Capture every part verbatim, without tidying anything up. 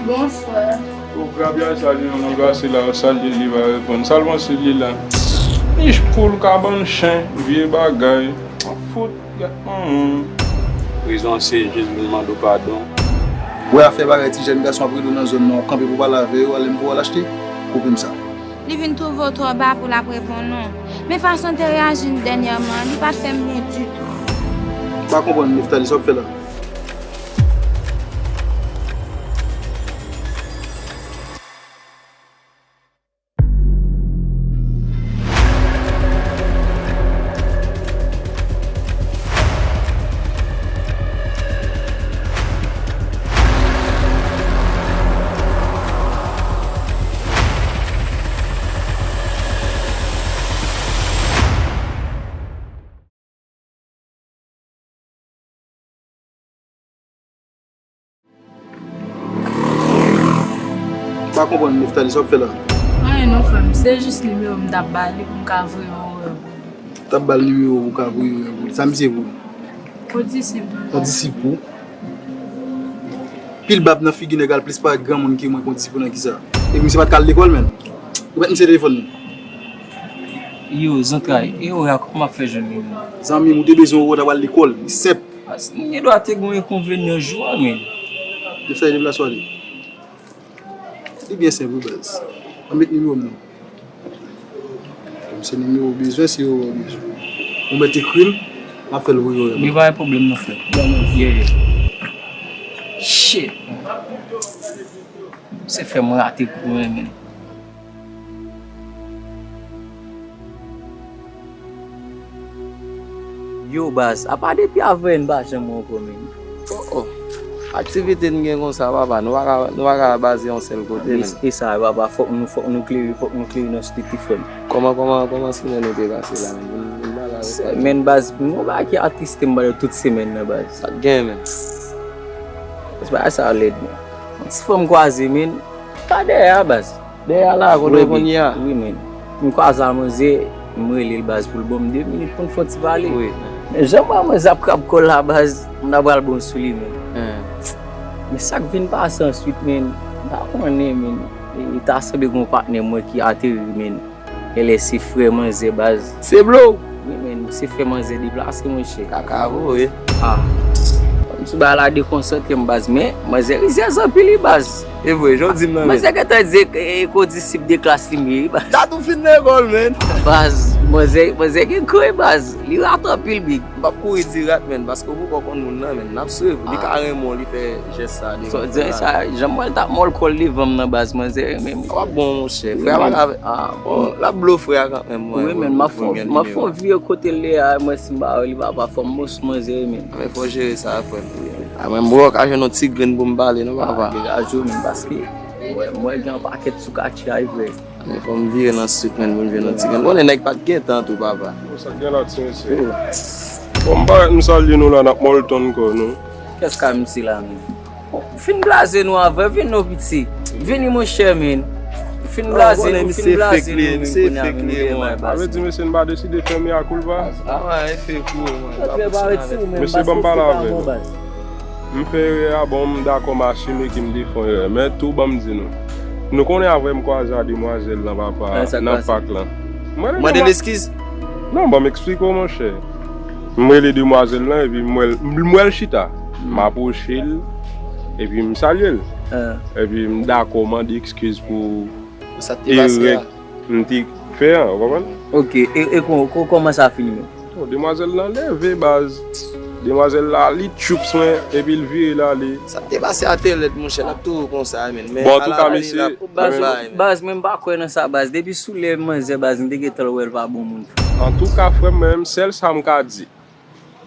Bonswa. O, grabyay sa li nan nan glase la, yo salye l, li pa reponn. Sa l panse li la? Nich poul, kabann chen, vye bagay. Fout, gèt manman. Rezon se jis vin mande w padon. Wè afè bagay ti jèn gason ap rele w nan zòn nan, w ap kanpe pou w pale avè yo, ale m voye w al achte. Koupe m sa. Li vin twouve w twò ba pou l ap reponn ou. Men fason l te reyaji dènyèman, li pa t fè m byen ditou. M pa konprann, Neftali, sa w ap fè la? M pa konprann, Neftali, sa w ap fè la? Anyen non, frè m. Se jis nimewo m t ap ba li pou m ka voye yon wè pou li. T ap ba l nimewo pou w ka voye yon wè pou li. Sa misye pou ou? Kondisip. Kondisip pou ou? Pil bab nan figi nèg al plis parèt granmoun ke mwen, kondisip pou nan kisa? Epi misye pa t ka al lekòl, menm. Ou mèt misye telefòn li. Yo, zantray, e wè a kòman m ap fè jwenn li menm? Zanmi m, ou te bezwen wè w ta pral lekòl. Li senp. Baz, m gen dwa te gen yon enkonvenyan jou a, men. Yo fè deplase w ale. Li byen senp, wi, baz. Ann met nimewo m non. Kòm se nimewo w bezwen, se yo w bezwen. Ou mèt ekri m, m ap fè l voye w. Li pa gen pwoblèm non, frè. Yeah, yeah. Shit. Se fè m rate kou, men. Yo, baz, apa depi avanyè n pa janm wè ankò, men? Oh, oh. Aktivite n gen konsa, papa, nou pa ka, nou pa ka baze yon sèl kote, men. E sa, papa, fòk nou, fòk nou klere, fòk nou klere nan street, frè m. Kòman, kòman, kòman semèn ou te pase la, men? Vin, vin pale avèk mwen. Men, baz, m gon bagay ki atriste m pandan tout semèn nan, baz. Sa k gen, men? Baz, bagay sa lèd, men. Yon ti fanm kwaze, men. Pa dèyè a, baz. Dèyè a la, kote w konn ye a? Wi, men. M kwaze a manzè, m rele l baz pou l ban m de minit pou n fè yon ti pale. Wi. Men jan m wè manzè ap krab kò l la, baz, m ta pral bon sou li, men. Men sa k vin pase answit, men, m pa konnen, men. E, e ta sanble gon patnè mwen ki ateri, men. Genlè se frè manzè, baz. Se Blo! Wi, men, se frè manzè deplase, monchè. Kaka voye. Ah. M sou bagay la dekonsantre m, baz, men manzè rizyèz anpil, wi, baz. E vre, jan w di m nan, men. Manzè gentan di, e, e, kondisip de klas li m ye, wi, baz. Dat ou fin lekòl, men. Baz, manzè, manzè gen kran, wi, baz. Li rat anpil, big. M p ap kouri di rat, men, paske ou poko konn moun nan, men. N ap swiv. Li ka renmen w, li fè jès sa devan frè a. Sa, jan m wè l t ap mòl kò l devan m nan, baz, manzè renmen m. W ap bon, monchè. Frè a pa ka, ah, bon, l ap blo frè a kanmenm, mwen. Wi, men, m ap fè, m ap fè yon vire kote l ye a, mwen, si m pa wè li, papa, fò m bon sou manzè, wi, men. Men fò jere sa, frè m. A, men, bro, ka jwenn yon ti grenn pou m pale, non, papa? Degaje w, men, paske, wè, mwen gen yon pakèt sou katye a, wi, frè. Men fò m vire nan street, men, pou m jwenn yon ti grenn. Konnen nèg pa t gen tan tou, papa. Bon, sa k gen la, ti mesye? Bon, m parèt, m salye nou la, n ap mòl tann kò nou. Kiyès ka misye la, men? Fin blaze nou avè, vin non piti. Vini monchè, men. Fin blaze nou, fin blaze nou, men, kounye a, men, nou gen may baz. Sa vle di mesye n pa deside fè mea culpa? Ah, wè, e fake ou, mwen pa konn sa avè. Mesye, ban m pale avè nou. M fè erè a, bon, m dakò, m asime ke m te fè yon erè. Men tou, ban m di nou. Nou konnen avè m kwaze a demwazèl lan, papa, nan pak lan. Mande l eskiz. Non, ban m eksplike w, monchè. M rele demwazèl lan, epi m wè l, m wè l chita. M apwoche l, epi m salye l. Epi m dakò mande eskiz pou erè m te fè an, ou konprann? Ok, e, e kon-, kon-, kòman sa fini menm? Bon, demwazèl lan leve, baz. Demwazèl la, li tchoups mwen, epi l vire l ale. Sa te pase a te lèd, monchè, l ap toujou konsa, men. Bon, antouka, mesye, baz, men m pa kwè nan sa, baz. Depi sou lè manzè, baz, m te gentan wè l pa bon moun. Antouka, frè m, mwen menm, sèl sa m ka di.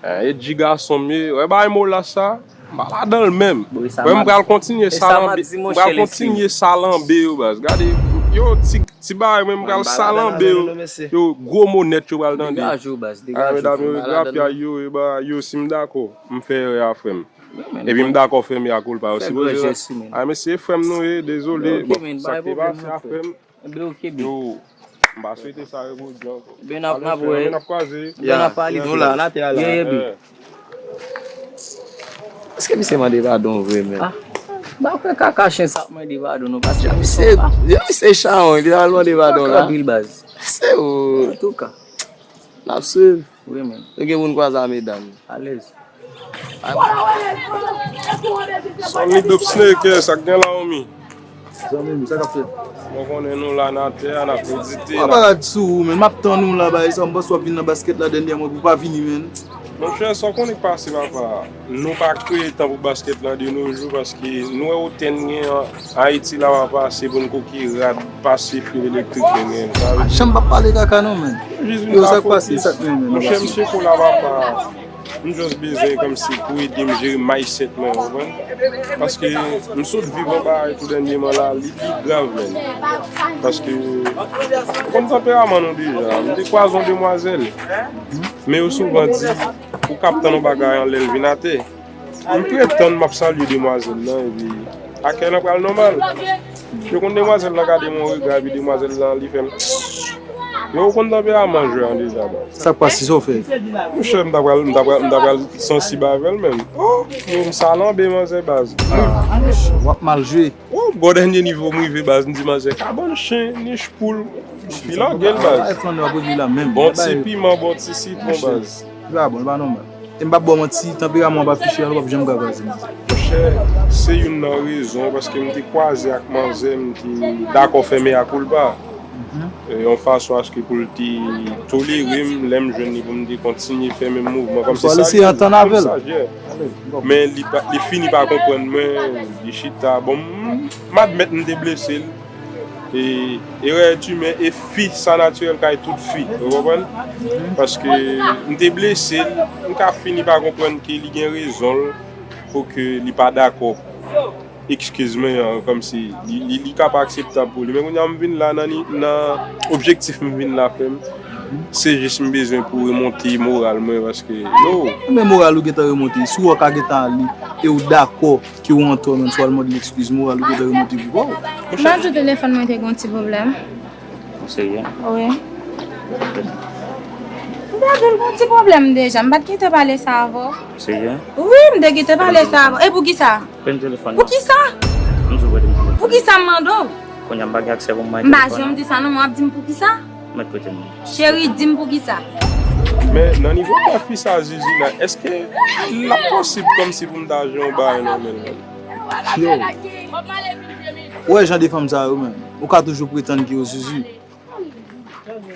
Eh, Edji gason m ye, wè bagay molas sa, m pa ladan l menm. Frè m, m pral kontinye salanbe, m pral kontinye salanbe yo, baz. Gade, yo, ti, ti bagay, men m pral salanbe yo. Yo, gwo mo nèt yo pral tande. Degaje w, baz, degaje w. Medam yo, grapyay yo, e ba, yo, si m dakò, m fè erè a, frè m. Epi m dakò fè mea culpa yo. Sipoze la. Ay, mesye, frè m nou ye, dezole. Bon, sa k te pase a, frè m. Ebyen, ok, big. Yo, m pa swete sa repwodui ankò. Ebyen, n ap, n ap wè. N ap kwaze. Ebyen, n ap pale. Nou la, n atè a la. Yeah, yeah, big. Èske misye mande padon vre, men? Ah, m pa kwè kaka chen sa ap mande padon, non, paske misye Misye, yo, misye chawony, li al mande padon la. Anpil baz. Se ou. Antouka, N ap swiv. Wi, men. Nou gen moun kwaze a medam. Alèz. Sonny Dope Snake, sa k gen la, omi? Zanmi m, sa k ap fèt? Bon, konnen nou la nan atè a, n ap medite. Mwen pa rad sou ou, men m ap tann ou la, bay sa, m panse w ap vin nan basket la dènyèman, pou w pa vini, men. Monchè, sa w konnen k pase, papa. Nou pa kreye tan pou basket lan de nos jours, paske nou wè otè n gen an Ayiti la, papa, se pou n koke rad, pase fil elektrik, men gen sa. Janm p ap pale kaka, non, men. Jis Yo, vin sa la k pase, fokis. Sa k menm, Monchè, m se kolaba pa. M just bezwen kòmsi pou ede m jere mindset mwen, ou konprann? Paske m sot viv yon bagay tou dènyèman la, li pi grav menm. Paske, ou konn tanperaman nou deja. M te kwaze yon demwazèl. Men yo souvan di, ou k ap tann yon bagay an lè l vin atè. M pretann m ap salye demwazèl lan, epi akèy lan pral nòmal. Yo konn demwazèl lan gade m yon rega, epi demwazèl lan li fè m. Yo konn tanperaman jwè an deja, baz. Sa k pase, sa w fè? Monchè, m ta pral, m ta pral, m ta pral sansib avè l menm. Oh, yo, m salanbe manzè, baz. W ap mal jwe. Oh, gwo dènye nivo m rive, baz, m di manzè, kabann chen, nich poul. Pi lògèl, baz. Ay, flann w ap regle la menm. Bon ti piman, bon ti sitwon, baz. Li pa bon, li pa nòmal. E m p ap ba w manti, tanperaman w ap afiche a, w p ap janm ka kwaze. Monchè, se youn nan rezon, paske m te kwaze ak manzè, m te dakò fè mea culpa. E, yon fason aske pou l te tolere m, lè m jwenn li, pou m te kontinye fè menm mouvman. Kòmsi Fò w sa eseye antann avè l. Men li, pa- li fini pa konprann mwen, li chita. Bon, m, m admèt m te blese l. E erè et imen e fi, sa natirèl kay tout fi, ou konprann? Paske m te blese l, m ka fini pa konprann ke li gen rezon l pou ke li pa dakò. Eskiz mwen an, kòmsi li, li, li ka pa akseptab pou li. Men kounye a m vin la nan, ni- nan objektif m vin la fè m. Se jis m bezwen pou remonte moral mwen paske yo. Men moral ou gentan remonte. Si w ka gentan ale e w dakò ke w antò, menm si w al mande l eskiz, moral ou gentan remonte pou kò w. M ap di w telefòn mwen te gen yon ti pwoblèm. Ou serye? Wi. M te di w l gen yon ti pwoblèm deja. M pa t gentan pale sa avè w. Ou serye? Wi, m te gentan pale sa avè w. E poukisa? Pran telefòn nan. Poukisa? M di w prete m telefòn. Poukisa m mande w? Kounye a m pa gen aksè pou m bay M pa telefòn janm nan. Di sa non, men w ap di m poukisa? Mèt prete m. Cheri, di m poukisa? Men nan nivo pa fi sa Zuzu la, èske l ap posib kòmsi pou m ta jwenn yon bagay nan men l? Yo. Ou wè jan de fanm sa yo menm. Ou ka toujou pretann ke yo Zuzu.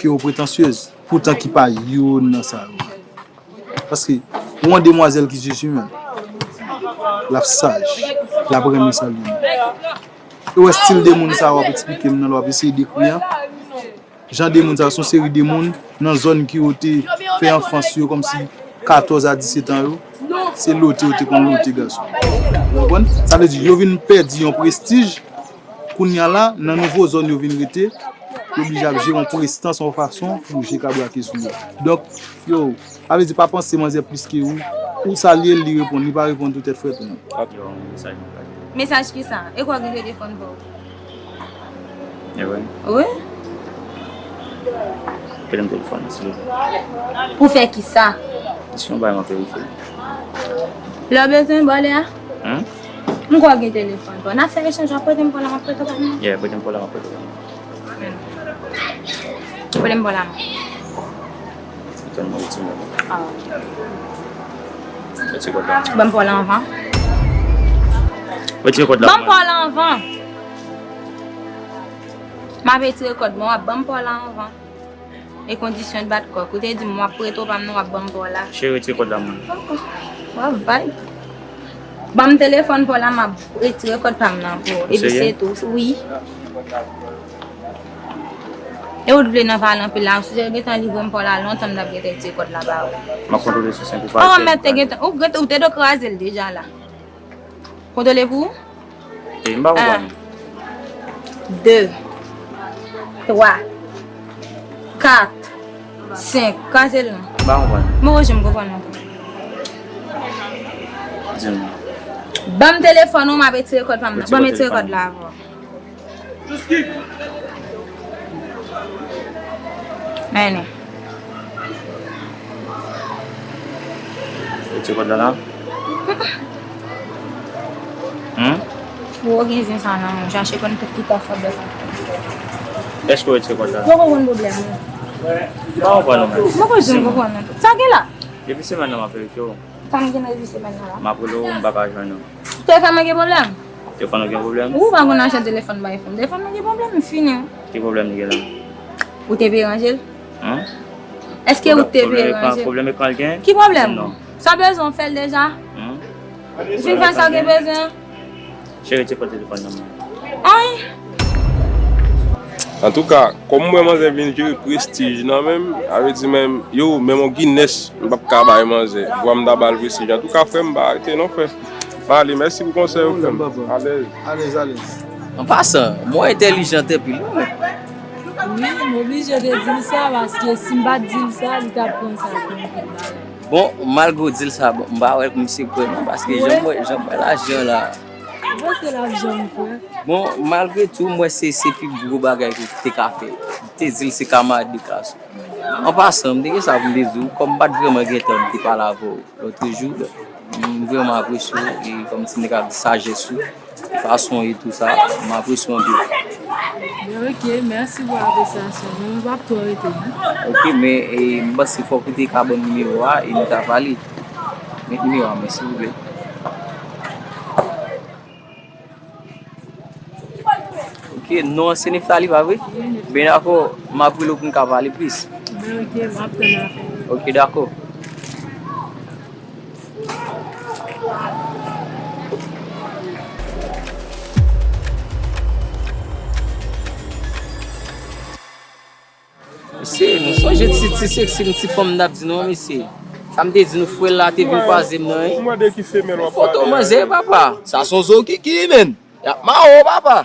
Ke yo pretansyez. Poutan ki pa youn nan sa yo. Paske, ou yon demwazèl ki Zuzu menm. L ap saj. L ap renmen sa li ye. E w wè stil de moun sa w ap eksplike m nan, lè w ap eseye dekri an. Jan de moun sa, se yon seri de moun nan zòn ki yo te fè anfans yo kòmsi katòz a disèt an yo, se lote yo te konn lote gason. Ou konprann? Sa vle di, yo vin pèdi yon prestij, kounye a la, nan nouvo zòn yo vin rete, yo oblije ap jere yon prestans, yon fason pou je ka brake sou yo. Donk, yo, sa vle di pa panse manzè plis ke ou, ou salye l, li reponn, li pa reponn tou tèt frèt ou non. Yo, mesaj mwen pa gen. Mesaj kisa? E kwa gen telefòn pa w? E vre? Wi? Prete m telefòn nan, silvouplè. Pou fè kisa? Se yon bagay m ap verifye. Lè w bezwen bòlè a? Hein? M kwè w gen telefòn pa w. N ap fè echanj, w ap prete m pa w la, m ap prete w pa m nan. Yeah, prete m pa w la, m ap prete w pa m nan. Prete m pa w la, man. Tann mwen, retire mwen. Ah. Retire kòd la. Ban m pa w la anvan. Retire kòd la. Ban m pa w la anvan. M ap retire kòd mwen, w ap ban m pa w la anvan. E kondisyon bat kòk. Ou te di m w ap prete w pa m nan, w ap ban m pa w la. Cheri, retire kòd la, man. W ap vibe. Ban m telefòn pa w la, m ap retire kòd pa m nan pou w. Epi Serye? Se tou, wi. E ou t vle nan pale anpil la, si w te gentan livre m pa w la lontan, m t ap gentan retire kòd la ba ou. M ap kontwole sou senk ou Oh, mèt te gentan, ou, ou te dwe kraze l deja la. Kontwole pou ou? E m pa konprann. De, twa, kat, senk. Kraze l non. M pa konprann. Mwen pa janm konprann non. Di m. Ban m telefòn ou, m ap retire kòd pa m nan. Ban m retire kòd la avè w. Mène. Retire kòd la la. Hmm? Gwo gen zen sa nan men w, chache konn tout ki ta fè bèf ak. Èske w retire kòd la? Mwen konprann pwoblèm ou. Pa konprann ou menm. Mwen konprann, mwen konprann. Sa gen la? Depi semèn nan m ap verifye w. Sa m gen nan depi semèn nan la? M ap rele w, m pa ka jwenn ou. Telefòn mwen gen pwoblèm? Telefòn ou gen pwoblèm? Ou pa konn achte telefòn bay fanm. Telefòn mwen gen pwoblèm, m fini. Ki pwoblèm li gen la? Ou te pe ranje l? Hmm? Èske ou te pe ranje l? Pwoblèm ekran l gen? Ki pwoblèm? Non. Sa bezwen w fè l deja? Hmm? Ou fin fè sa w gen bezwen an? Cheri, ti pran telefòn nan men w. Anyen. Antouka, kòm m wè manzè vin jere prestij nan men m, sa vle di menm, yo, menm yon Guinness, m p ap ka bay manzè. Vwa m ta ba l prestij. Antouka, frè m, m pa rete non, frè. M ale, mèsi pou konsèy ou, frè m. Alèz. Alèz, alèz. An pasan, mwen entèlijan anpil, wi, men. Wi, m oblije te di l sa, paske si m pa t di l sa, li t ap pran sa pou yon gwo bagay. Bon, malgre w di l sa, bon, m pa wè misye kwè non, paske jan m wè, jan m wè lajan la. Ou panse l ap janm kwè? Bon, malgre tou, m wè se, se pi gwo bagay ke w te ka fè. Te di l se kamarad de klas ou. An pasan, m te gen sa pou m te di w, kòm m pa t vrèman gen tan m te pale avè w lòt jou, m vrèman apresye w, e kòm ti nèg ap di sajès ou, fason e tou sa, m apresye w anpil. Ben, ok, mèsi pou apresyasyon, men m p ap twò rete non. Ok, men, e, m panse fòk ou te ka ban m nimewo a, e nou ta pale. Met nimewo a mwen, silvouplè. Ok, non an se Neftali, pa vre? Wi, Neftali. Ben dakò, m ap rele w pou n ka pale plis. Ben ok, m ap tann apèl ou. Ok, dakò. Mesye, nou sonje ti, ti seksi m, ti fanm m t ap di nou an, mesye. Sa m te di nou, frè l la te vin kwaze m nan, wi. Ou mande ki femèl w ap pale a. Foto manzè, papa. Sa se yon zo kiki, menn. Y ap mare w, papa.